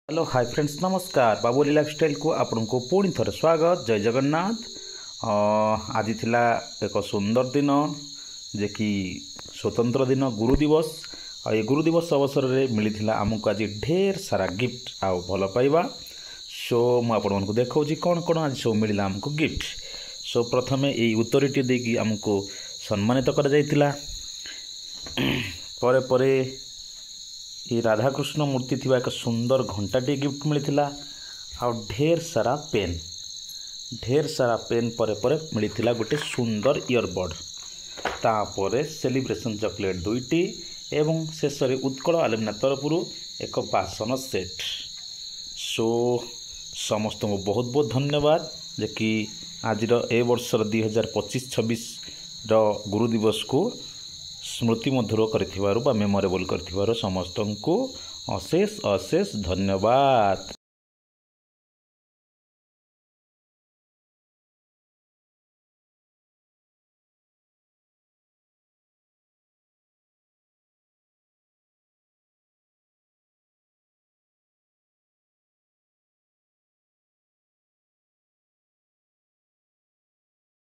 Hello, high friends, ନମସ୍କାର। ବାବୁଲି ଲାଇଫଷ୍ଟାଇଲକୁ ଆପଣଙ୍କୁ ପୁଣି ଥରେ ସ୍ୱାଗତ। ଜୟ ଜଗନ୍ନାଥ। ଆଜି ଥିଲା ଏକ ସୁନ୍ଦର ଦିନ, ଯେ କି ସ୍ୱତନ୍ତ୍ର ଦିନ, ଗୁରୁ ଦିବସ। ଆଉ ଏ ଗୁରୁ ଦିବସ ଅବସରରେ ମିଳିଥିଲା ଆମକୁ ଆଜି ଢେର ସାରା ଗିଫ୍ଟ ଆଉ ଭଲ ପାଇବା। ସୋ ମୁଁ ଆପଣମାନଙ୍କୁ ଦେଖାଉଛି କ'ଣ କ'ଣ ଆଜି ସବୁ ମିଳିଲା ଆମକୁ ଗିଫ୍ଟ। ସୋ ପ୍ରଥମେ ଏଇ ଉତ୍ତରୀଟି ଦେଇକି ଆମକୁ ସମ୍ମାନିତ କରାଯାଇଥିଲା। ପରେ ପରେ ଏଇ ରାଧାକୃଷ୍ଣ ମୂର୍ତ୍ତି ଥିବା ଏକ ସୁନ୍ଦର ଘଣ୍ଟାଟିଏ ଗିଫ୍ଟ ମିଳିଥିଲା ଆଉ ଢେର ସାରା ପେନ୍। ଢେର ସାରା ପେନ୍ ପରେ ପରେ ମିଳିଥିଲା ଗୋଟେ ସୁନ୍ଦର ଇୟରବଡ଼, ତାପରେ ସେଲିବ୍ରେସନ୍ ଚକୋଲେଟ୍ ଦୁଇଟି ଏବଂ ଶେଷରେ ଉତ୍କଳ ଆଲୁମିନା ତରଫରୁ ଏକ ବାସନ ସେଟ୍। ସୋ ସମସ୍ତଙ୍କୁ ବହୁତ ବହୁତ ଧନ୍ୟବାଦ ଯେ କି ଆଜିର ଏ ବର୍ଷର 2025-26ର ଗୁରୁ ଦିବସକୁ ସ୍ମୃତି ମଧୁର କରିଥିବାରୁ ବା ମେମୋରେବଲ୍ କରିଥିବାରୁ ସମସ୍ତଙ୍କୁ ଅଶେଷ ଅଶେଷ ଧନ୍ୟବାଦ।